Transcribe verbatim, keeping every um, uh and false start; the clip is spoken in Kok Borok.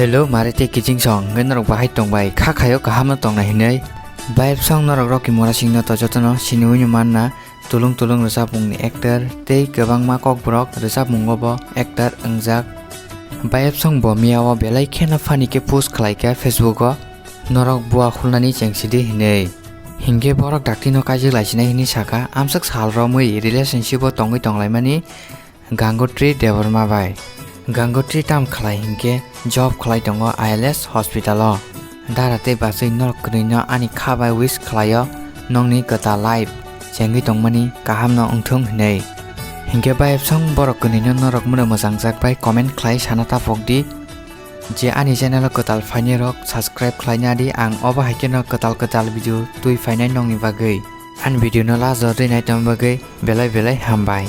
Hello, mare tei kiching song, hwnkhe norok bahai tongbai, kha khaio kaham no tongna hinwi. Bayap song norok Rocky Murasing no to jotono siniwi no manna, tulung tulung rwchapmung ni actor tei kwbangma kokborok rwchapmungo bo actor wngjak. Bayap song bo miyao belai kheno funny khe post khlaikha Facebook o, norok bua khulnani chengsidi hinwi. Hinkhe borok daktino kaijak laisinai hinwi sakha, amswk sal romwi relationship o tongwi tonglaimani Gangotri Debbarma bai. Gangotri tam khlai hinkhe job khlai tongo I L S hospital o. Dara tei bachwi norok kwnwi no ani kha bai wish khlaio nongni kwtal life chengwi tongmani kaham no wngthung hinwi. Hinkhe bayap song borok kwnwi no norok mano mwchang jak bai comment khlai sana tapok di. Je ani channel o kwtal phainai rok subscribe khlaina di, ang obo hai kheno kwtal kwtal video twi phainai nongni bagwi. Ani video no last o twi nai tongna bagwi belai belai hambai.